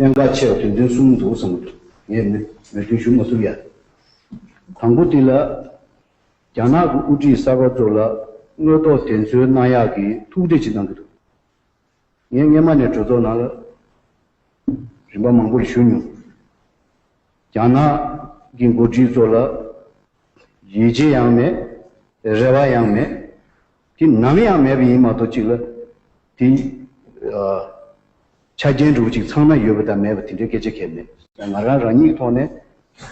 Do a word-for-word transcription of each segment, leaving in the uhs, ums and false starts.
གནད་འགག་ཆེ་བ་དོན་ཚན་གསུམ་འདུག་བསམ་གྱི་འདུག་ངས་མོས་མོས་མཐུན་ཞུ་མ་ཐུབ་ཡ། དང་པོ་དེ་ལ། རྒྱ་ནག་གི་དབུ་ཁྲིད་གསར་པ་ཚོ་ལ་དངོས་ཐོག་བདེན་འཚོལ་གནང་ཡག་གི་ཐུགས་འདེད་ཅིག་གནང་གི་འདུག་ངས་སྔས་མ་ནས་གྲོས་ཚོགས་ནང་ལ་རིམ་པ་མང་པོ་ཞུ་མྱོང་། རྒྱ་ནག་གི་འགོ་ཁྲིད་ཚོ་ལ་ཡིད་ཆེས་ཡང་མེད། རེ་བ་ཡང་མེད། དེ་ནམ་ཡང་མེད་པ་ཡིན་མ་གཏོགས་གཅིག་ལ་དེ་ཆ་རྐྱེན་འདྲ་བོ་ཅིག་ཚང་མ་ཡོད་པ་དང་མེད་པ་དེ་འདྲའི་སྐད་ཆ་གང་ཡང་མེད། ང་རང་རང་ཉིད་ཀྱི་ཐོག་ནས་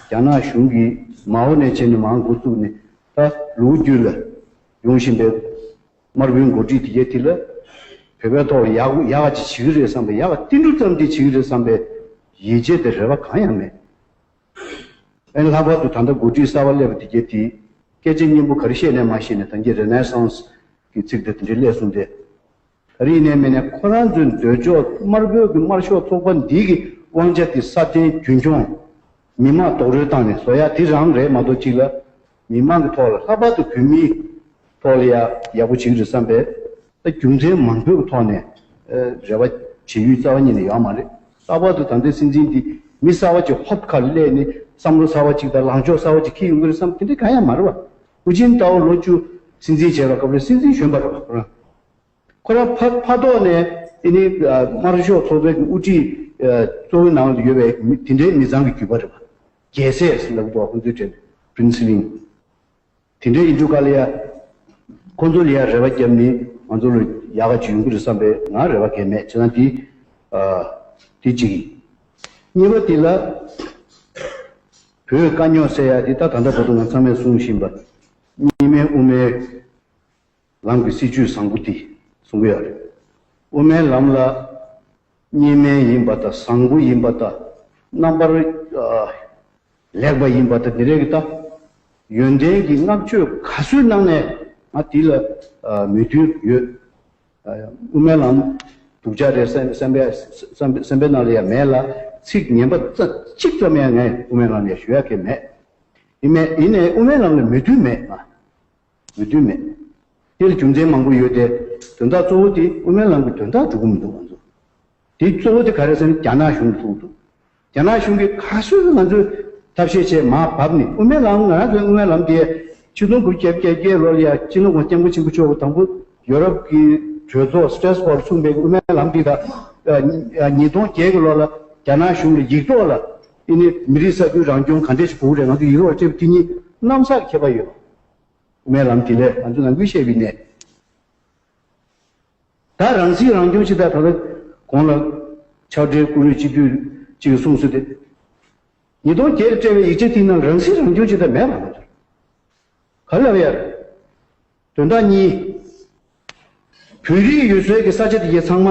རྒྱ་ནག་གཞུང་གིས་མ་འོངས་ནས་བྱས་ནས་མར་འགོ་བཙུགས་ནས་ད་ལོ་རྒྱུས་ལ་ཡོང་བཞིན་པའི་དམར་པོའི་འགོ་ཁྲིད་དེ་གའི་དེ་ལ་བོད་པའི་ཐོག་ལ་ཡག་ཡག་ཅིག་བྱེད་ཀྱི་རེད་བསམ་པའི་ཡག་ཏིལ་འབྲུ་ཙམ་ཅིག་བྱེད་ཀྱི་རེད་བསམ་པའི་ཡིད་ཆེས་དེ་རེ་བ་གང་ཡང་མེད། ཨ་ནི་ལྷག་པར་དུ་ད་ལྟ་འགོ་ཁྲིད་གསར་པ་སླེབས་པ་དེ་གའི་དེ་སྐད་ཆ་སྙན་པོ་ག་རེ་བཤད་ནས་མ་བཤད་ནས་ད་གིན་རེ་ནེ་སན་སི་གི་ཚིག་དེ་དེ་འདྲའི་སླེབས་སོང་སྟེ། ག་རེ་ཡིན་ནའི་མིན་ནའི་ཁོ་རང་ཚོའི་འདོད་ཕྱོགས་དམར་པོའི་གི་དམར་ཤོག་ཚོགས་པ་འདི་གི་དབང་ཆ་དེ་སྲ་བརྟན་རྒྱུན་འཁྱོངས་མི་དམངས་རྡོག་རོལ་བཏང་ནས་བཟོ་ཡ་དེ་རང་རེད་མ་གཏོགས་གཅིག་ལ་མི་དམངས་ཀྱི་ཐོག་ལ་ལྷག་པར་དུ་བོད་མིའི་ཐོག་ལ་ཡ་ཡག་པོ་བྱེད་ཀྱི་རེད་བསམ་པའི་ད་རྒྱུ་མཚན་མང་པོའི་གི་ཐོག་ནས་རེ་བ་བྱེད་ཡུལ་རྩ་བ་ཉིད་ནས་ཡོད་མ་རེད། ལྷག་པར་དུ་ད་ལྟའི་སྲིད་འཛིན་འདི་མི་གསར་བ་ཅིག་ཧོབ་ཁ་ལ་སླེབས་ནས་བསམ་བློ་གསར་བ་ཅིག་དང་ལངས་ཕྱོགས་གསར་བ་ཅིག་འཁྱེར་ཡོང་གི་རེད་བསམ་དེ་འདྲ་གང་ཡང་མ་རེད་བ། ཧུའུ་ཅིན་ཏའོ་ལོ་བཅུ་སྲིད་འཛིན་བྱས་པ་སྐབས་རེ་སྲིད་འཛིན་གཞོན་པ་རེད་བ་ཁོ་རང་། ཁོ་རང་ཕ་ཕ་ཐོག་ནས་ཨེ་ནི་དམར་ཤོག་ཚོགས་པའི་དབུ་ཁྲིད་གཙོ་བོའི་ནང་དུ་ཡོད་པའི་མི་དེ་འདྲའི་མི་ཚང་གི་རྒྱུད་པ་རེད་བ། རྒྱལ་སྲས་ཟེར་ལབ་འདུག་བ་ཁོ་ཚོའི་གྲས་ནས་པྲིན་སི་ལིང་། དེ་འདྲའི་ཡིན་དུས་ག་ལ་ཡ། ཁོ་ཚོ་ལ་ཡ་རེ་བ་བརྒྱབ་ནས་ང་ཚོ་ལ་ཡག་ག་ཅིག་ཡོང་གི་རེད་བསམ་པའི་ང་རེ་བ་གང་ཡང་མེད་བྱས་ཙང་དེ། དེ་གཅིག་ཡིན། གཉིས་པ་དེ་ལ། བོད་དཀའ་རྙོག་སེལ་ཡ་དེ་ད་ད་ལྟ་བར་དུ་ང་ཚང་མས་གསུང་བཞིན་པ། གཉིས་སྨན་དབུ་མའི་ལམ་གྱི་སྲིད་བྱུས་བཟང་པོ་དེ་གསུང་གི་ཡོད་རེད། དབུ་མའི་ལམ་ལ་གཉིས་སྨན་ཡིན་པ་དང་བཟང་པོ་ཡིན་པ་དང་རྣམ་པར་ཨ་ལེགས་པ་ཡིན་པ་དང་དེ་རེད་གི་ད། ཡོན་ཏན་གྱི་བསྔགས་བརྗོད་ག་ཚོད་གནང་ནས་ང་དེ་ལ་ཨ་མོས་མཐུན་ཡོད། ཨ་དབུ་མའི་ལམ་སྡུག་ཅག་རེད་བསམ་བསམ་པའི་བསམ་པའི་བསམ་པའི་ནང་ལ་ཡང་མེད་ལ་ཚིག་ངན་པ་རྩ་གཅིག་ཙམ་ཡང་ངས་དབུ་མའི་ལམ་ལ་ཞུ་ཡ་གི་མེད། ཡིན་མེད་ཡིན་ནའི་དབུ་མའི་ལམ་ལ་མོས་མཐུན་མེད་ང་། མོས་མཐུན་མེད། དེ་ལ་རྒྱུ་མཚན་མང་པོ་ཡོད་དེ། དོན་དག་གཙོ་བོ་དེ་དབུ་མའི་ལམ་གྱི་དོན་དག་སྒྲུབ་ཀྱི་མི་འདུག་ང་ཚོ། དེ་གཙོ་བོ་དེ་ག་རེ་ཟེར་ན་རྒྱ་ནག་གཞུང་གིས་ཐུག་འདུག་རྒྱ་ནག་གཞུང་གིས་ག་ཚོད་ང་ཚོས་ཐབས་ཤེས་བྱས་མར་བབས་ནས་དབུ་མའི་ལམ་ང་རང་ཚོའི་དབུ་མའི་ལམ་དེ་ཆིག་སྟོང་དགུ་བརྒྱ་བརྒྱད་ལོ་ལ་ཡ་སྤྱི་ནོར་༸གོང་ས་༸སྐྱབས་མགོན་ཆེན་པོ་མཆོག་གིས་དང་པོ་ཡོ་རོབ་ཀྱི་གྲོས་ཚོགས་སི་ཊེ་ར་སི་བོར་ཚུགས་པའི་དབུ་མའི་ལམ་དེ་དང་ཉིས་སྟོང་བརྒྱད་ཀྱི་ལོ་ལ་རྒྱ་ནག་གཞུང་ལ་ཡིག་ཐོག་ལ་ཨེ་ནི་མི་རིགས་ས་ཁུལ་རང་སྐྱོང་ག་འདྲས་ཞིག་དགོས་རེད་ང་ཚོ་ཡིག་ཐོག་ལ་སྤྲད་པ་དེ་གཉིས་གནམ་ས་ཁྱད་པར་ཡོད། དབུ་མའི་ལམ་དེ་ལས་ང་ཚོ་ནང་ཁུལ་བཤད་པའི་ནས། ད་རང་སྲིད་རང་སྐྱོང་ཅིག་དང་ད་ལྟ་གོང་ལ་ཕྱག་སྦྲེལ་བཀུར་འོས་སྤྱི་འཐུས་ཅིག་གིས་གསུངས་སྲོལ་དེ། ཉིས་སྟོང་བརྒྱད་ལ་སྤྲད་པའི་ཡིག་ཆ་དེའི་ནང་རང་སྲིད་རང་སྐྱོང་ཅིག་དང་མེད་པ་ང་ཚོར། ག་རེ་ལབ་ཡ་རེད། དོན་དག་གཉིས། བོད་རིགས་ཡོད་སའི་གི་ས་ཆ་དེ་གའི་ཚང་མ་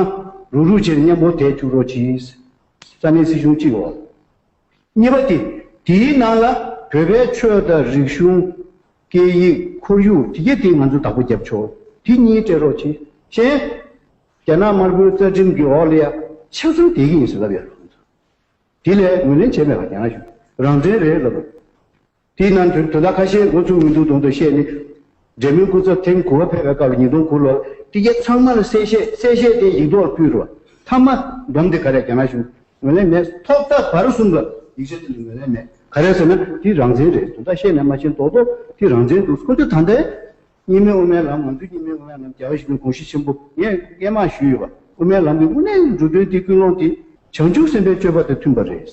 རུག་རུག་བྱས་ནས་མཉམ་པོ་བསྡད་བཅུག་རོགས་གྱིས། ས་གནས་སྲིད་གཞུང་གཅིག་འོག་གཉིས་པ་དེ། དེའི་ནང་ལ་བོད་པའི་ཆོས་དང་རིག་གཞུང་། སྐད་ཡིག་ཁོར་ཡུག་དེ་གས་དེ་ང་ཚོ་བདག་པོ་རྒྱབ་ཆོག་དེ་གཉིས་སྤྲད་རོགས་གྱིས། གཞན། རྒྱ་ནག་དམར་པོའི་རྩ་ཁྲིམས་ཀྱི་འོག་ལ་ཡ་ཆ་ཚང་བསྡད་ཀྱི་ཡིན་ཟེར་ལབ་ཡ་རེད། དེ་ལས་ངོས་ལེན་བྱས་མེད་པ་རྒྱ་ནག་གཞུང་རང་བཙན་རེད་ལབ། དེའི་ནང་དོན་དོན་དག་ཁ་ཤས་འགོ་ཚུགས་མི་འདུག་མདོག་མདོག་བཤད་ནས། འབྲེལ་མོལ་སྐུ་ཚབ་ཐེངས་དགུ་པ་ཕེབས་པའི་སྐབས་ལ་ཉིས་སྟོང་དགུ་ལོར་དེ་གས་ཚང་མ་ལ་གསལ་བཤད་གསལ་བཤད་དེ་ཡིག་ཐོག་ལ་ཕུལ་རོགས། མཐའ་མ་སྡོམ་དེ་ག་རེ་རྒྱ་ནག་གཞུང་ངོས་ལེན་མེད། ཐོག་མཐའ་བར་གསུམ་ལ་ཡིག་ཆ་དེ་ལ་ངོས་ལེན་མེད། ག་རེ་ཟེར་ན་དེ་རང་བཙན་རེད། དོན་དག་བཤད་ནས་མ་ཤེས་མདོག་མདོག་དེ་རང་བཙན་འདུག་ཁོ་ཚོས་ད་ལྟའི་གཉིས་སྨན་དབུ་མའི་ལམ་ང་ཚོའི་གཉིས་སྨན་དབུ་མའི་ལམ་རྒྱལ་བ་ཡིད་བཞིན་ནོར་བུའི་དགོངས་གཞི་ཆེན་པོ་ངས་སྔས་མ་ཞུས་ཡོད་པ་དབུ་མའི་ལམ་གྱི་དངོས་གནས་འགྲོ་དོན་དེ་ཀུན་སློང་དེ་བྱང་ཆུབ་སེམས་དཔའི་སྤྱོད་པ་དང་མཐུན་པ་རེད།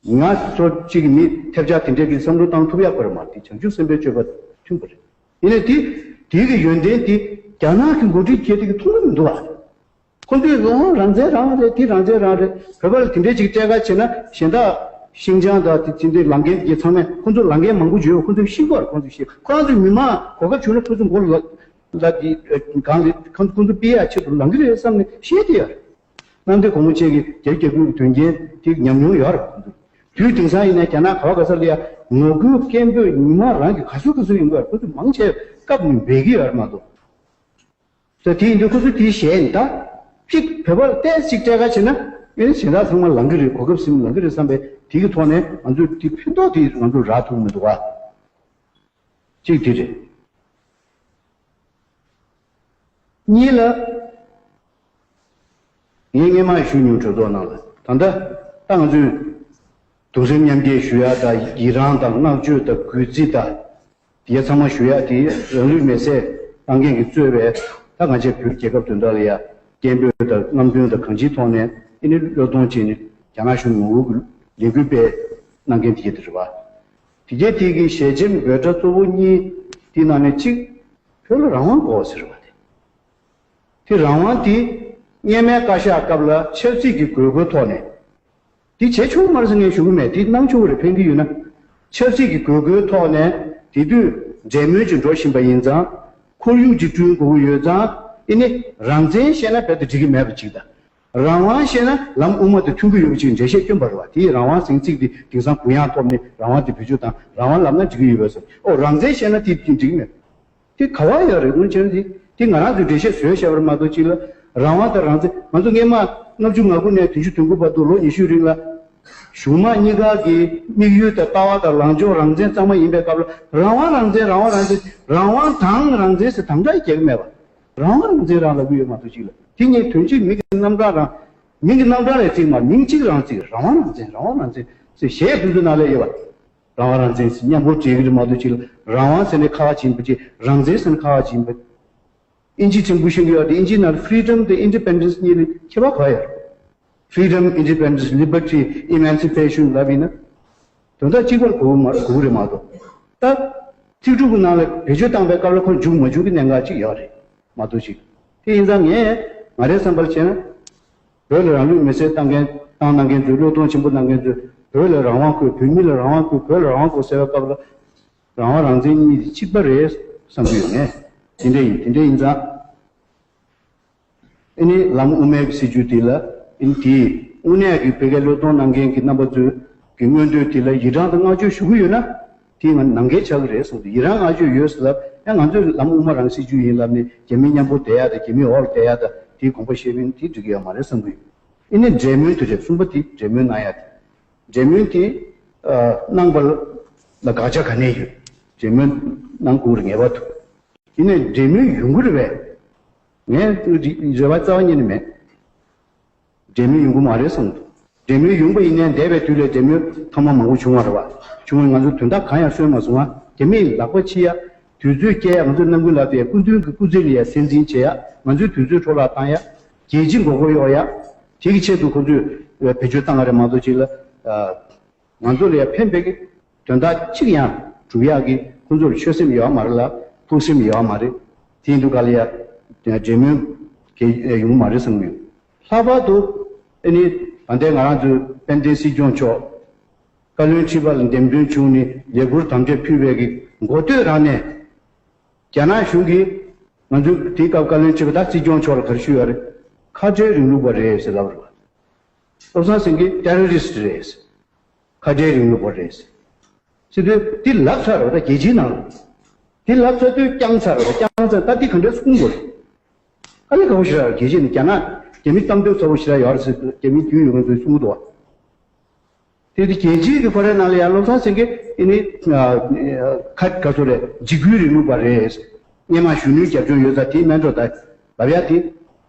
ང་ཚོ་གཅིག་མི་ཐེབས་ཆག་དེ་འདྲས་ཀྱི་བསམ་བློ་བཏང་ཐུབ་ཡག་པར་མ་དེ་བྱང་ཆུབ་སེམས་དཔའི་སྤྱོད་པ་མཐུན་པ་རེད། ཡིན་ནའི་དེ་དེའི་གི་ཡོན་ཏན་དེ་རྒྱ་ནག་གི་འགོ་ཁྲིད་བྱས་དེ་གི་མཐོང་གི་མི་འདུག་བ། ཁོ་ཚོས་ལོ་རང་བཙན་རང་རེད་དེ་རང་བཙན་རང་རེད། བོད་པ་ལ་དེ་འདྲས་ཅིག་སྤྲད་ཁ་བྱས་ན་གཞན་དག་ཤིང་ཅང་དང་དེ་དེ་འདྲས་ལམ་འགན་དེ་ཚང་མས་ཁོ་ཚོ་ལམ་འགན་མང་པོ་བརྗོད་ཡོད། ཁོ་ཚོས་ཤེས་དགོས་རེད། ཁོ་ཚོས་ཤེས་ཁོ་རང་ཚོའི་མི་མང་གོ་སྐབས་བྱུང་ན་ཁོ་ཚོ་མགོ་ལ་ལ་དེ་གང་རེད་ཁོ་ཚོ་ཁོ་ཚོ་སྤེལ་ཡག་ཆེད་དུ་ལམ་གི་རེད་བསམ་ནས་བཤད་དེ་ཡོད་རེད། གནམ་བདེ་སྒོ་མོ་ཅན་གྱི་རྒྱ་རྒྱ་ཁུལ་གྱི་དོན་རྐྱེན་དེ་ཉམས་མྱོང་ཡོད་རེད། དུས་དེང་སང་ཡིན་ན་རྒྱ་ནག་ག་བ་ག་ས་ལ་ཡ་ངོ་རྒོལ་སྐད་འབོད་ཉི་མ་རང་གི་ག་ཚོད་ག་ཚོད་ཡོང་གི་ཡོད་རེད། ཁོ་ཚོ་མང་ཆེ་སྐབས་ནས་འབད་ཀྱི་ཡོད་རེད་མ་གཏོགས། ད་དེ་ཡིན་དུས་ཁོ་ཚོ་དེའི་ཞལ་ནས་ད་གཅིག་བོད་པར་ཏོག་ཙམ་སྤྲད་ཁ་བྱས་ན་ཨེ་གཞན་དག་ཚང་མ་ལང་གི་རེད། གོ་སྐབས་ཟིན་ལང་གི་རེད་བསམ་པའི་དེ་གི་ཐོག་ནས་ང་ཚོས་དེ་ཕན་ཐོགས་དེ་ང་ཚོ་རག་ཐུབ་མི་འདུག་ག་གཅིག་དེ་རེད། གཉིས་ལ། ངས་སྔས་མ་ཞུ་མྱོང་གྲོས་ཚོགས་ནང་ལ། ད་ལྟ་ད་ང་ཚོས་གདུང་སེམས་མཉམ་སྐྱེད་ཞུ་ཡ་དང་ཡི་རང་དང་བསྔགས་བརྗོད་དང་གུས་བརྩི་དང་དེ་ཚང་མ་ཞུ་ཡ་དེ་རང་ལུས་མེར་སྲེག་བཏང་མཁན་གྱིས་གཙོས་པའི་ད་གང་ཆེ་བོད་རྒྱལ་ཁབ་དོན་དག་ལ་ཡ་སྐད་འབོད་དང་རྔམ་སྟོན་དང་གང་ཅིའི་ཐོག་ནས་ཨེ་ནི་བློས་གཏོང་བྱས་ནས་རྒྱ་ནག་གཞུང་ངོ་རྒོལ་ལས་འགུལ་སྤེལ་གནང་མཁན་དེ་གྱད་དེ་རེད་པ། དེ་གྱད་དེ་གི་ཞལ་ཆེམས་འབོད་སྒྲ་གཙོ་བོ་གཉིས་དེ་ནང་ནས་གཅིག་བོད་ལ་རང་དབང་དགོས་ཟེར་བ་དེ། དེ་རང་དབང་དེ་སྔས་མའི་བཀའ་ཤག་སྐབས་ལ་ཆབ་སྲིད་ཀྱི་དགོས་མཁོའི་ཐོག་ནས། དེ་བྱེད་ཆོག་མ་རེད་ཟེར་ངས་ཞུ་གི་མེད། དེ་གནང་ཆོག་གི་རེད། ཕན་གྱི་ཡོད་ན། ཆབ་སྲིད་ཀྱི་དགོས་མཁོའི་ཐོག་ནས་དེ་དུས་འབྲེལ་མོལ་ཅིག་འགྲོ་བཞིན་པ་ཡིན་ཙང་། ཁོར་ཡུག་ཅིག་བསྐྲུན་དགོས་ཀྱི་ཡོད་ཙང་། ཨེ་ནི་རང་བཙན་བཤད་ན་རྦད་དེ་འགྲིག་གི་མེད་པ་ཅིག་དང་། རང་དབང་བཤད་ན་ལམ་དབུ་མ་དང་མཐུན་གྱི་ཡོད་པ་ཅིག་འགྲེལ་བཤད་བསྐྱོན་པ་རེད་པ། དེ་ཡི་རང་དབང་ཟེར་ཚིག་དེ་དེང་སང་གུ་ཡངས་ཐོབ་ནས་རང་དབང་དེ་བེད་སྤྱོད་བཏང་། རང་དབང་ལབ་ན་འགྲིག་གི་ཡོད་པས་ཟེར། ཨོ་རང་བཙན་བཤད་ན་དེ་དེ་འགྲིག་གི་མེད། དེ་ག་བ་ཡོད་རེད། དངོས་བྱས་དེ་དེ་ང་རང་ཚོས་འགྲེལ་བཤད་བཟོས་བཞག་པ་རེད་མ་གཏོགས། གཅིག་ལ་རང་དབང་དང་རང་བཙན། ང་ཚོ་སྔས་མ་ལྔ་བཅུ་ང་དགུ་ནས་བདུན་ཅུ་དོན་དགུ་བར་དུ་ལོ་ཉི་ཤུའི་རིང་ལ་གཞུང་དམངས་གཉིས་ཀ་གི་དམིགས་ཡུལ་དང་ལྟ་བ་དང་ལངས་ཕྱོགས་རང་བཙན་གཙང་མ་ཡིན་པའི་སྐབས་ལ་རང་དབང་རང་བཙན་རང་དབང་རང་བཙན། རང་དབང་དང་རང་བཙན་ཟེར་དམ་བསྒྲགས་རྒྱག་གི་མེད་པ། རང་དབང་རང་བཙན་རང་ལབ་ཀྱི་ཡོད་མ་གཏོགས། གཅིག་ལ་དེ་གཉིས་དོན་གཅིག་མིང་གི་རྣམ་གྲངས་རང་། མིང་གི་རྣམ་གྲངས་ལ་བརྩི་མ། མིང་གཅིག་རང་བརྩི། རང་དབང་རང་བཙན། རང་དབང་རང་བཙན་ཟེར་གཞས་དེ་ཚོ་ནང་ལ་ཡོད་པ། རང་དབང་རང་བཙན་ཟེར་མཉམ་པོ་བྲིས་ཀྱི་རེད་མ་གཏོགས། གཅིག་ལ་རང་དབང་ཟེར་ནས་ཁ་ཁ་བྱིན་པ་ཅིག་རང་བཙན་ཟེར་ནས་ཁ་ཁ་བྱིན་པ། ཨིན་ཇི་ཚིག་འབུར་ཤེས་ཀྱི་ཡོད་དེ། ཨིན་ཇི་ནང་ལ་freedom དང་independence གཉིས་ལ་ཁྱད་པར་ག་ཡོད། Freedom, independence, liberty, emancipation ལབ་ཡིན་ན། དོན་དག་གཅིག་པར་གོ་གི་མ་གོ་གི་རེད་མ་གཏོགས། ད་ཚིག་གྲུབ་ཀྱི་ནང་ལ་བེད་སྤྱོད་བཏང་པའི་སྐབས་ལ་ཁོ་འཇུག་མ་འཇུག་གི་གནད་འགག་ཅིག་ཡོད་རེད་མ་གཏོགས། ཅིག་དེ་ཡིན་ཙང་ངས་ང་རའི་བསམ་པར་བྱས་ན། བོད་ལ་རང་ལུས་མེར་སྲེག་བཏང་མཁན་བཏང་གནང་མཁན་ཚོས། བློས་གཏོང་ཆེན་པོ་གནང་མཁན་ཚོས་བོད་ལ་རང་དབང་དགོས། བོད་མི་ལ་རང་དབང་དགོས། བོད་ལ་རང་དབང་དགོས་ཟེར་བའི་སྐབས་ལ། རང་དབང་རང་བཙན་གཉིས་དེ་གཅིག་པ་རེད་བསམ་གྱི་ཡོད་ངས། དེ་འདྲ་ཡིན། དེ་འདྲ་ཡིན་ཙང་། ཨེ་ནི་ལམ་དབུ་མའི་གི་སྲིད་བྱུས་དེ་ལ། ཨེ་ནི་དེ་དངོས་གནས་ཀྱི་བོད་སྐད་བློས་གཏོང་གནང་མཁན་གྱི་རྣམ་པ་ཚོའི་གི་མངོན་འདོད་དེ་ལ་ཡི་རངས་དང་བསྔགས་བརྗོད་ཞུ་གི་ཡོད་ན། དེ་ང་ནམ་མཁའི་ཆག་གི་རེད་བསམ་གྱི་འདུག་ཡི་རངས་བསྔགས་བརྗོད་ཡོད་ཟེར་ལབ་ཡང་། ང་ཚོས་ལམ་དབུ་མ་རང་སྲིད་བྱུས་ཡིན་ལབ་ནས་རྒྱ་མི་མཉམ་པོ་བསྡད་ཡ་དང་། རྒྱ་མིའི་འོག་ལ་བསྡད་ཡ་དང་། དེའི་དགོངས་པ་བཞེས་པ་ཡིན་ན་དེ་འགྲིག་གི་ཡོད་མ་རེད་བསམ་གྱི་ཡོད། ཨེ་ནི་འབྲེལ་མོལ་དེ་རེད། གསུམ་པ་དེ་འབྲེལ་མོལ་གནང་ཡ་དེ། འབྲེལ་མོལ་དེ་གནང་པ་ལ་དགག་བྱ་ག་ནས་ཡོད། འབྲེལ་མོལ་གནང་དགོས་རེད་ངེས་པར་དུ། ཡིན་ནའི་འབྲེལ་མོལ་ཡོང་གི་རེད་པས། ངས་རེ་བ་རྩ་བ་ཉིད་ནས་མེད། འབྲེལ་མོལ་ཡོང་གི་མ་རེད་བསམ་འདུག་འབྲེལ་མོལ་ཡོང་པ་ཡིན་ནའི་འདས་པའི་དུས་ལ་འབྲེལ་མོལ་ཐེངས་མ་མང་པོ་བྱུང་བ་རེད་པ། བྱུང་བས་ང་ཚོས་དོན་དག་གང་ཡང་བཟོས་མ་སོང་ང་། རྒྱ་མིས་ལག་པ་ཕྱིས་ཡ། དུས་ཚོད་སྐྱེལ་ཡ། ང་ཚོས་རྣམ་ཀུན་ལབ་དེ་སྐུ་མདུན་གྱི་སྐུ་ཚེ་ལ་ཡ་སྲན་འཛིན་བྱེད་ཡ། ང་ཚོའི་དུས་ཚོད་འཕྲོ་བརླག་བཏང་ཡ། རྒྱལ་སྤྱིའི་མགོ་སྐོར་གཡོག་ཡ། དེ་གི་ཆེད་དུ་ཁོ་ཚོས་བེད་སྤྱོད་བཏང་བ་རེད་མ་གཏོགས། གཅིག་ལ། ང་ཚོ་ལ་ཡ་ཕན་པའི་གི་དོན་དག་གཅིག་ཡང་སྒྲུབ་ཡག་གི་ཁོང་ཚོར་ཆོད་སེམས་ཡོད་མ་རེད་ལ། ཕུགས་སེམས་ཡོད་མ་རེད། དེ་ཡིན་དུས་ག་ལ་ཡ་འབྲེལ་མོལ་གྱི་ཡོང་མ་རེད་བསམ་གྱི་ཡོད། ལྷག་པར་དུ་ཨ་ནི་ད་ལྟའི་ང་རང་ཚོའི་དཔལ་ལྡན་སྲིད་སྐྱོང་མཆོག་བཀའ་བློན་ཁྲི་པ་ལ་འདེམས་ཐོན་བྱུང་ནས་ལས་འཁུར་དམ་བཅའ་ཕུལ་བའི་གི་འགོ་སྟོད་རང་ནས། རྒྱ་ནག་གཞུང་གིས་ང་ཚོའི་དེའི་སྐབས་བཀའ་བློན་ཁྲི་པ་ད་སྲིད་སྐྱོང་མཆོག་ལ་ག་རེ་ཞུས་ཡོད་རེད། ཁ་བྲལ་རིང་ལུགས་པ་རེད་ཟེར་ལབ་རེད་པ། བློ་བཟང་སེང་གེ་terrorist རེད། ཁ་བྲལ་རིང་ལུགས་པ་རེད་ཟེར་དུས། དེ་ལབ་ཚར་བ་ད་རྒྱལ་སྤྱིའི་ནང་ལ། དེ་ལབ་ཚར་དུས་བསྐྱངས་ཚར་བ། བསྐྱངས་ཚར། ད་དེ་ག་འདྲ་གསུང་དགོས་རེད། ཨ་ལས་ཁག་པོ་ཞིག་རེད། རྒྱལ་སྤྱི་ནས་རྒྱ་ནག་རྒྱ་མི་གཏམ་དོན་ཚ་པོ་ཞིག་རེད་ཡོད་རེད་ཟེར་དུས། རྒྱ་མི་རྒྱུས་ཡོད་མཁན་ཚོས་གསུང་གི་འདུག་བ། དེ་དུས་རྒྱལ་སྤྱིའི་གི་ཁོ་རའི་ནང་ལ་ཡང་བློ་བཟང་སེང་གེ་ཨེ་ནི་ཁ་ག་ཚོད་རེད། འཇིགས་སྐུལ་རིང་ལུགས་པ་རེད། སྔས་མ་གཞོན་ནུའི་རྒྱབ་ལྗོངས་ཡོད་ས་དེའི་སྨན་གྲོགས་ད་ལབ་ཡ་དེ།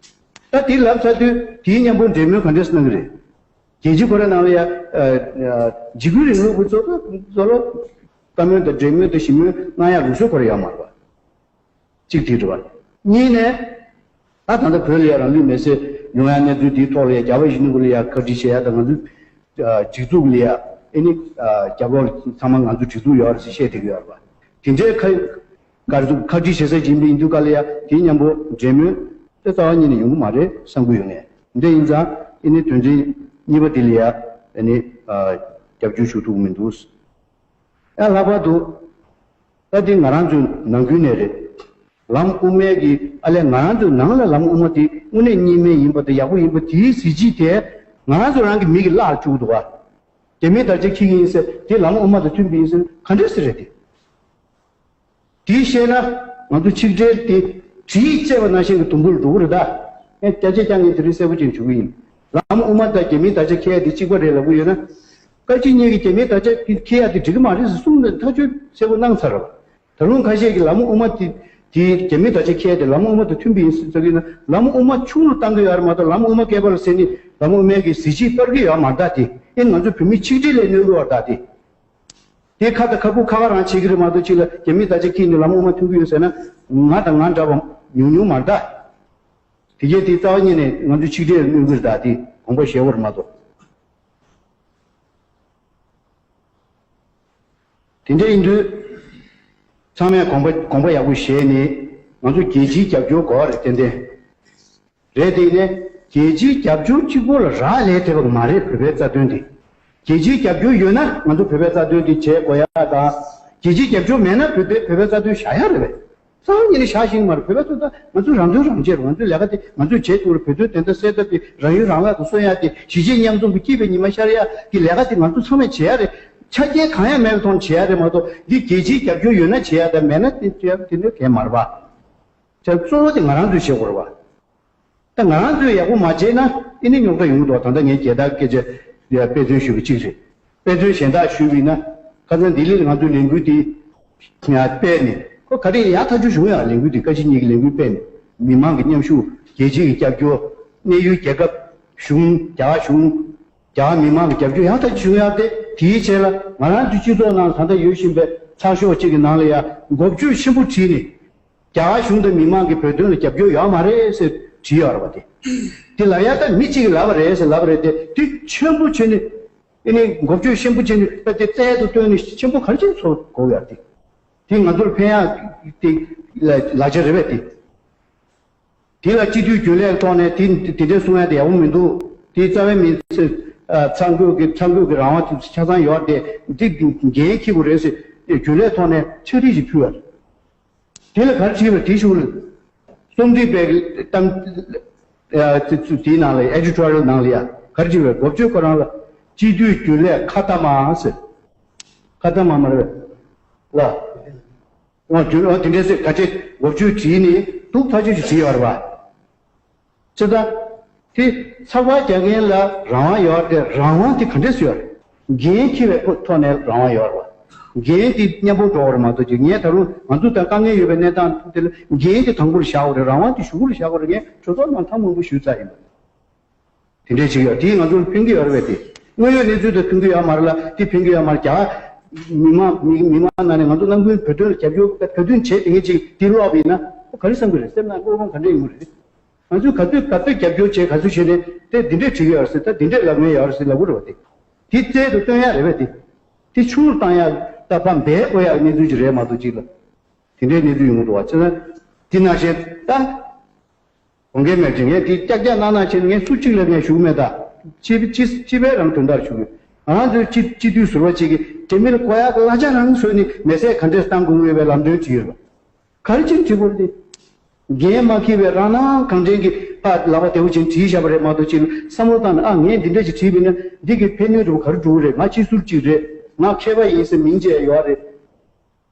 ད་དེ་ལབ་ཚར་དུས་དེའི་མཉམ་པོ་འབྲེལ་མོལ་ག་འདྲས་གནང་གི་རེད། རྒྱལ་སྤྱི་ཁོ་ར་ནང་ལ་ཡ། ཨ། ཨ། འཇིགས་སྐུལ་རིང་ལུགས་ཀྱི་གཙོ་གཙོ་ལོ། བཀའ་མོལ་དང་འབྲེལ་མོལ་དང་ཞི་མོལ་གནང་ཡ་ལུགས་སྲོལ་ཁོ་ར་ཡོད་མ་རེད་པ། གཅིག་དེ་རེད་པ། གཉིས་ནས། ད་ད་ལྟ་བོད་ལ་ཡ་རང་ལུས་མེར་སྲེག་ཡོང་ཡ་གནས་ཚུལ་དེའི་ཐོག་ལ་ཡ་རྒྱལ་བ་ཡིད་བཞིན་ནོར་བུ་ལ་ཡ་ཁ་བྲིས་བྱེད་ཡ་དང་། ང་ཚོའི་ཨ་སྒྲིག་འཛུགས་ལ་ཡ་ཨེ་ནི་ཨ་རྒྱབ་ལོགས་ཚང་མ་ང་ཚོའི་སྒྲིག་འཛུགས་ཡོད་རེད་ཟེར་བཤད་བསྡད་ཀྱི་ཡོད་རེད་པ། དེ་འདྲའི་ཁ་ག་རེ་ཟེར། ཁ་བྲིས་བྱེད་ས་ཅིག་ཡིན་དུས་ག་ལ་ཡ་དེའི་མཉམ་པོ་འབྲེལ་མོལ་དེ་རྩ་བ་ཉིད་ནས་ཡོང་གི་མ་རེད་བསམ་གྱི་ཡོད་ངས། འདི་ཡིན་ཙང་ཨེ་ནི་དོན་ཚན་གཉིས་པ་དེ་ལ་ཡ་ཨེ་ནི་ཨ་རྒྱབ་སྐྱོར་ཞུ་ཐུབ་ཀྱི་མི་འདུག་ཡང་ལྷག་པར་དུ་ད་དེ་ང་རང་ཚོའི་ནང་ཁུལ་ནས་རེད། ལམ་དབུ་མའི་གི་ཨ་ལས་ང་རང་ཚོའི་ནང་ལ་ལམ་དབུ་མ་དེ་དངོས་གནས་གཉིས་སྨན་ཡིན་པ་དང་ཡག་པོ་ཡིན་པ་དེའི་གཟི་བརྗིད་དེ་ང་རང་ཚོ་རང་གི་མིག་གིས་བརླག་བཅུག་འདུག་ག་རྒྱ་མིས་དར་ཆ་འཁྱེར་གྱི་ཡིན་ཟེར། དེ་ལམ་དབུ་མ་དང་མཐུན་པ་ཡིན་ཟེར་ག་འདྲ་ཟེར་རེད་དེ། དེ་བཤད་ན་ང་ཚོ་ཆིག་སྒྲིལ་དེ་གྲི་ཡིས་བཅད་པ་ནང་བཞིན་གྱི་དུམ་བུར་འགྲོ་གི་རེད་ད། ངས་སྐད་ཆ་རྐྱང་ངས་དེ་རིང་གསལ་པོ་ཅིག་ཞུ་གི་ཡིན། ལམ་དབུ་མ་དང་རྒྱ་མིའི་དར་ཆ་འཁྱེར་ཡ་དེ་གཅིག་པ་རེད་ལབ་གི་ཡོད་ན། བཀའ་སྤྱི་གཉིས་ཀྱིས་རྒྱ་མིའི་དར་ཆ་འཁྱེར་ཡ་དེ་འགྲིག་གི་མ་རེད་ཟེར་གསུངས་ནས་ཐག་གཅོད་གསལ་པོ་གནང་ཚར་བ། ད་རུང་ཁ་ཤས་ཀྱིས་ལམ་དབུ་མ་དེ་ དེ་རྒྱ་མི་དར་ཆ་འཁྱེར་ཏེ་ལམ་དབུ་མ་དང་མཐུན་པ་ཡིན་ཟེར་ཟེར་གྱི་ན། ལམ་དབུ་མ་ཆུང་རུ་བཏང་གི་ཡོད་རེད་མ་གཏོགས། ལམ་དབུ་མ་བཀལ་པ་ལ་ཟེར་ནས་ལམ་དབུ་མའི་གི་གཟི་བརྗིད་སྤར་གྱི་ཡོད་མ་རེད་ད། དེ་ཨེ་ང་ཚོ་བོད་མི་ཆིག་སྒྲིལ་ལ་གནོད་གི་ཡོད་རེད་ད། དེ་དེ་ཁ་དང་ཁ་སྤུ་ཁ་ཁ་རང་བྱེད་ཀྱི་རེད་མ་གཏོགས། གཅིག་ལ་རྒྱ་མི་དར་ཆ་འཁྱེར་ནས་ལམ་དབུ་མ་མཐུན་གྱི་ཡོད་ཟེར་ན། ང་དང་ང་འདྲ་བ་ཉུང་ཉུང་མ་རེད་ད། དེ་གས་དེ་རྩ་བ་ཉིད་ནས་ང་ཚོ་ཆིག་སྒྲིལ་ལ་གནོད་ཀྱི་རེད་ད། དེ་དགོངས་པ་བཞེས་དགོས་རེད་མ་གཏོགས། དེ་འདྲ་ཡིན་དུས། ཚང་མས་དགོངས་པ་དགོངས་པ་ཡག་པོ་བཞེས་ནས། ང་ཚོ་རྒྱལ་སྤྱིའི་རྒྱབ་སྐྱོར་དགོས་པ་རེད། ཏན་ཏན་རེད། དེ་ནས་རྒྱལ་སྤྱིའི་རྒྱབ་སྐྱོར་གཅིག་པོ་ལ་རག་ལས་བསྡད་པ་མ་རེད། བོད་པའི་རྩ་དོན་དེ། རྒྱལ་སྤྱིའི་རྒྱབ་སྐྱོར་ཡོད་ན་ང་ཚོ་བོད་པའི་རྩ་དོན་དེ་བྱེད་དགོས་ཡ་དང་། རྒྱལ་སྤྱིའི་རྒྱབ་སྐྱོར་མེད་ན་བོད་པའི་བོད་པའི་རྩ་དོན་བཞག་ཡ་རེད་པས། རྩ་བ་ཉིད་ནས་བཞག་ཤེས་ཀྱི་མ་རེད། བོད་པ་ཚོ་ད་ང་ཚོ་རང་དོན་རང་གཅེས་རེད། ང་ཚོའི་ལས་ཀ་དེ་ང་ཚོས་བྱེད་ཐུབ་རེད། བོད་དོན་བདེན་མཐའ་གསལ་ཐབས་དེ། རང་ཡུལ་རང་བདག་ཏུ་སོན་ཡག་དེ། གཞིས་བྱེས་མཉམ་འཛོམས་ཀྱི་སྐྱིད་པའི་ཉི་མ་ཤར་ཡག་གི་ལས་ཀ་དེ་ང་ཚོ་ཚང་མས་བྱེད་ཡག་རེད། ཆ་རྐྱེན་གང་ཡང་མེད་པའི་ཐོག་ནས་བྱེད་ཡག་རེད་མ་གཏོགས། འདི་རྒྱལ་སྤྱིའི་རྒྱབ་སྐྱོར་ཡོད་ན་བྱེད་ཡག་དང་མེད་ན་དེ་དེ་དེ་འདྲ་གས་མ་རེད་པ། བྱས་གཙོ་བོ་དེ་ང་རང་ཚོས་བྱེད་དགོས་རེད་པ། ད་ང་རང་ཚོས་ཡག་པོ་མ་བྱས་ན་ཨེ་ནི་རྙོག་དྲ་ཡོང་གི་འདུག། ད་ལྟ་ངས་རྒྱལ་དར་སྐད་ཆ་ཡ་དཔེ་མཚོན་ཞུས་པ་གཅིག་རེད། དཔེ་མཚོན་གཞན་དག་ཞུས་པ་ཡིན་ན། ཁ་སང་ལྡི་ལི་ལ་ང་ཚོའི་ལས་འགུལ་དེ་ཡ་སྤེལ་ནས། ཁོ་ག་རེ་ཡག་ཐག་ཆོད་བྱུང་ཡ། ལས་འགུལ་དེ་བཀའ་སྤྱི་གཉིས་ཀྱི་ལས་འགུལ་སྤེལ་ནས། མི་མང་གི་མཉམ་ཞུགས། རྒྱལ་སྤྱི་གི་རྒྱབ་སྐྱོར། གནས་ཡུལ་རྒྱལ་ཁབ། གཞུང་། རྒྱ་གར་གཞུང་། རྒྱ་གར་མི་མང་གི་རྒྱབ་སྐྱོར་ཡག་ཐག་ཆོད་བྱུང་ཡ་དེ། དེའི་རྗེས་ལ་ང་རང་ཚོའི་སྤྱི་ཚོགས་ནང་ད་ལྟ་ཡོད་བཞིན་པའི་ཚགས་ཤོག་ཅིག་གི་ནང་ལ་ཡ་འགོ་བརྗོད་ཆེན་པོ་བྲིས་ནས། རྒྱ་གར་གཞུང་དང་མི་མང་གིས་བོད་དོན་ལ་རྒྱབ་སྐྱོར་ཡོད་མ་རེད་ཟེར་བྲིས་ཡོད་རེད་པ། དེ་དེ་ལབ་ཡ་ད་མི་གཅིག་གིས་ལབ་པ་རེད་ཟེར་ལབ་པ་རེད་དེ། དེ་ཆེན་པོ་བྱས་ནས། ཨེ་ནི་འགོ་བརྗོད་ཆེན་པོ་བྱས་ནས། ད་དེ་རྩལ་དུ་བཏོན་ནས་ཆེན་པོ་ག་རེ་བྱས་ནས་ཚོར་དགོས་ཡ། དེ་དེ་ང་ཚོར་ཕན་ཡ་དེ་ལ་ལག་ཆ་རེད་པས། དེ་དེ་ལ་སྤྱི་འཐུས་རྒྱུན་ལས་ཐོག་ནས་དེ་དེ་འདྲ་གསུང་ཡ་དེ་ཡག་པོ་མི་འདུག། དེ་རྩ་བའི་མི་ཚེ་ཨ་ཚང་རྒྱུ་གི་ཚང་རྒྱུ་གི་རང་དབང་དེ་ཆ་ཚང་ཡོད་རེད་དེ། འདི་འགན་འཁྱེར་དགོས་རེད་ཟེར་རྒྱུན་ལས་ཐོག་ནས་ཕྱག་བྲིས་ཤིག་ཕུལ་བ་རེད། དེ་ལ་ག་རེ་བྲིས་པ་དེ་ཞུ་ལ། རྩོམ་སྒྲིག་པའི་གཏམ་ཨ་དེ་ཚོ་དེའི་ནང་ལ། ཨེ་ཌི་ཊོ་རི་ཡལ་ནང་ལ་ཡ་ག་རེ་བྲིས་པ། འགོ་བརྗོད་ཁོ་རང་ལ། སྤྱི་འཐུས་རྒྱུན་ལས་ཁ་ཏ་མ་ཟེར། ཁ་ཏ་མ་མ་རེད་པས་ལ། འོ་རྒྱུན་ཨོ་དེ་འདྲས་ཟེར་ག་ཅེ་འགོ་བརྗོད་བྲིས་ནས་སྡུག་ཐག་ཆོད་ཅིག་བྲིས་ཡོད་རེད་པ། ཅེ་ད། དེ་ཚགས་པར་རྒྱག་མཁན་ལ་རང་དབང་ཡོད་རེད། རང་དབང་དེ་ག་འདྲས་སུ་ཡོད་རེད། འགན་འཁྱེར་བའི་ཐོག་ནས་རང་དབང་ཡོད་རེད་པ། འགན་དེ་མཉམ་པོ་འགྲོ་བ་རེད་མ་གཏོགས་ཅིག། ངས་ད་རུང་ང་ཚོ་ད་དཀའ་ངལ་ཡོད་པའི་གནས་སྟངས་དེ་ལ་འགན་དེ་དང་པོར་བཞག་དགོས་རེད། རང་དབང་དེ་གཞུག་གུ་ལ་བཞག་དགོས་རེད། ངས་གྲོས་ཚོགས་ནང་ཐེངས་མང་པོ་ཞུས་ཚར་ཡིན་པ། དེ་འདྲས་ཅིག་ཡོད། དེས་ང་ཚོར་ཕན་གྱི་ཡོད་རེད་པས། དེ་དངོས་ཡོད་གནས་ཚུལ་དང་མཐུན་གྱི་ཡོད་མ་རེད་ལ། དེ་ཕན་གྱི་ཡོད་མ་རེད། རྒྱ་མི་མང་མི་མི་མང་ནང་ནས་ང་ཚོ་ནམ་རྒྱུན་བོད་དོན་ལ་རྒྱབ་སྐྱོར་བོད་དོན་བྱེད་དེ་ངེས་ཅིག་དེ་ཀློག་པ་ཡིན་ན། ཁོ་ག་རེ་བསམ་གྱི་རེད། སེམས་ནང་བློ་ཕམ་ག་འདྲས་ཡོང་གི་རེད། ང་ཚོས་ག་ཚོད་ག་ཚོད་རྒྱབ་སྐྱོར་བྱས། ག་ཚོད་བྱས་ནས་དེ་འདི་འདྲས་བྲིས་ཀྱི་ཡོད་རེད་ཟེར། ད་འདི་འདྲས་ལབ་མཁན་ཡོད་རེད་ཟེར་ལབ་དགོས་རེད་པ། དེ་དེ་རྩལ་དུ་བཏོན་ཡག་རེད་པས། དེ་དེ་ཆུང་རུ་བཏང་ཡག་ད་ཕར་འབད་དགོས་ཡག་གནས་ཚུལ་ཅིག་རེད་མ་གཏོགས་ཅིག་ལ། དེ་འདྲའི་གནས་ཚུལ་ཡོང་གི་འདུག་བ། བྱས་ན་དེ་ནང་བཞིན་ད། དགོངས་འགལ་མེད་ཅིང་ངས་དེ་ཀྱག་ཀྱག་གནང་གནང་བྱས་ནས། ངས་སུ་གཅིག་ལ་ངས་ཞུ་གི་མེད་ད། སྤྱི་སྤྱི་སྤྱི་པའི་རང་དོན་དག་ཞུ་གི། ང་རང་ཚོའི་སྤྱི་སྤྱི་འཐུས་ཟུར་པ་གཅིག་གིས་རྒྱ་མི་ལ་དགོས་ཡག་གི་གླ་ཆ་རང་བཟོས་ནས་མེ་སྲེག་ག་འདྲས་བཏང་དགོས་ངེས་པའི་ལམ་སྟོན་བྲིས་ཡོད་པ། ག་རེ་བྱས་ནས་བྲིས་དགོས་རེད་དེ། འགན་མ་འཁྱེར་བའི་རང་སྣང་གང་དྲན་གྱིས་ཕར་ལག་པ་བདེ་པོ་བྱས་ནས་བྲིས་བཞག་པ་རེད་མ་གཏོགས་ཅིག་བསམ་བློ་བཏང་ནས། ཨ། ངས་འདི་འདྲ་ཞིག་བྲིས་པ་ཡིན་ན་འདི་གི་ཕན་ནུས་འདྲ་པོ་ག་རེ་འགྲོ་གི་རེད། ང་སྤྱི་ཟུར་གཅིག་རེད། ང་མཁས་པ་ཡིན་ཟེར་མིང་བརྗོད་ཡོད་རེད།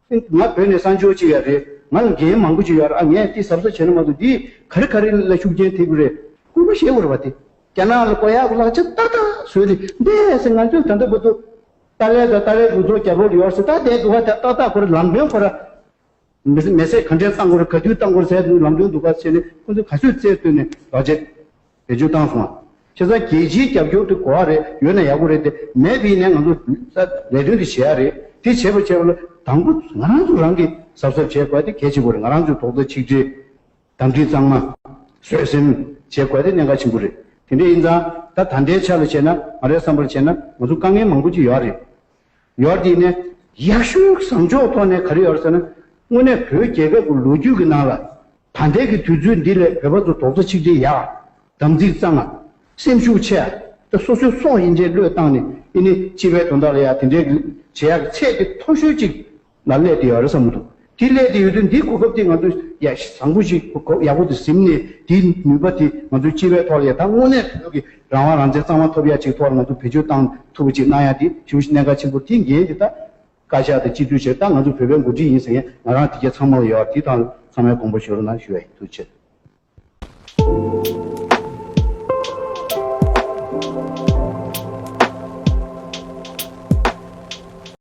ང་བོད་ནས་གསར་འབྱོར་གཅིག་ཡང་རེད། ང་ལ་འགན་མང་པོ་ཅིག་ཡོད་རེད། ཨ། ངས་འདི་གཟབ་གཟབ་བྱས་ན་མ་གཏོགས་འདིས་ག་རེ་ག་རེ་ལ་ཤུགས་རྐྱེན་ཐེབས་ཀྱི་རེད། སྐུལ་མ་བྱེད་དགོས་རེད་པ། དེ་རྒྱ་ནག་ལ་དགོས་ཡག་གི་གླ་ཆ་ཏག་ཏག་བཟོས་ཏེ་འདི་ཟེར། ང་ཚོས་ད་ལྟ་བར་དུ་ཏཱ་ལའི་དང་ཏཱ་ལའི་རུ་ཚོགས་རྒྱབ་རོགས་ཡོད་ཟེར། ད་བསྡད་འདུག་ག། ད་ཏག་ཏག་ཁོ་རང་ལམ་སྟོན་ཁོ་རང་མེ་མེ་སྲེག་ག་འདྲས་བཏང་དགོས་རེད། ག་དུས་བཏང་དགོས་རེད་ཟེར་ལམ་སྟོན་འདུག་ག་བྱས་ནས། ཁོ་ཚོས་ག་ཚོད་རྩལ་བཏོན་ནས་ལག་ཆ་བེད་སྤྱོད་བཏང་སོང་བ། བྱས་ཙང་རྒྱལ་སྤྱིའི་རྒྱབ་སྐྱོར་དེ་དགོས་པ་རེད། ཡོད་ན་ཡག་པོ་རེད་དེ། མེད་པ་ཡིན་ན་ང་ཚོ་ལས་དོན་དེ་བྱེད་ཡག་རེད། དེ་བྱེད་པ་བྱེད་པ་ལ་དང་པོ་ང་རང་ཚོ་རང་གིས་གཟབ་གཟབ་བྱེད་དགོས་དེ་གལ་ཆེན་པོ་རེད། ང་རང་ཚོའི་རྡོག་རྩ་གཅིག་སྒྲིལ། དམ་ཚིག་གཙང་མ། བཟོད་བསྲན་བྱེད་དགོས་དེ་གནད་འགག་ཆེན་པོ་རེད། དེ་འདྲ་ཡིན་ཙང་ད་ད་ལྟའི་ཆ་ལ་བྱས་ན། ང་རའི་བསམ་པར་བྱས་ན་ང་ཚོ་དཀའ་ངལ་མང་པོ་ཅིག་ཡོད་རེད། ཡོད་དེ་ནས་ཡག་ཤོས་བཟང་ཕྱོགས་ཐོག་ནས་ག་རེ་ཡོད་ཟེར་ན། དངོས་གནས་བོད་རྒྱལ་ཁབ་ཀྱི་ལོ་རྒྱུས་ཀྱི་ནང་ལ་ད་ལྟའི་གི་དུས་ཚོད་འདི་ལས་བོད་པ་ཚོ་རྡོག་རྩ་གཅིག་སྒྲིལ་ཡག། དམ་ཚིག་གཙང་ང་། སེམས་ཤུགས་ཆེ་ཡ། ད་སོ་སོའི་སྲོག་ཡན་ཆད་བློས་བཏང་ནས་ཨེ་ནི་སྤྱི་པའི་དོན་དག་ལ་ཡ་དེ་འདྲའི་གི་བྱེད་ཡག་གི་ཚད་དེ་མཐོ་ཤོས་ཅིག་ལ་སླེབས་བསྡད་ཡོད་རེད་བསམ་གྱི་འདུག། དེ་སླེབས་བསྡད་ཡོད་དུས་འདིའི་གོ་སྐབས་དེ་ང་ཚོས་ཡ་བཟང་པོ་ཞིག་གོ་ཡག་པོ་དེ་ཟིན་ནས། དེའི་ནུས་པ་དེ་ང་ཚོའི་སྤྱི་པའི་ཐོག་ལ་ཡ། ད་དངོས་གནས་བོད་ཀྱི་རང་དབང་རང་བཙན་གཙང་མ་ཐོབ་ཡ་ཅིག་ཐོག་ལ་ང་ཚོ་བེད་སྤྱོད་བཏང་ཐུབ་པ་ཅིག་གནང་ཡ་དེ་ཞེ་པོ་ཞིག་གནད་འགག་ཆེན་པོ། དེའི་འགན་དེ་ད་བཀའ་ཤག་དང་སྤྱི་འཐུས་བྱས། ད་ང་ཚོ་བོད་པའི་འགོ་ཁྲིད་ཡིན་ཟེར་མཁན་ང་རང་དེ་ག་ཚང་མ་ལ་ཡོད་རེད། དེ་དང་ཚང་མས་དགོངས་པ་བཞེས་རོགས་གནང་ཞུ་ཡ་ཡིན། ཐུགས་རྗེ་ཆེ།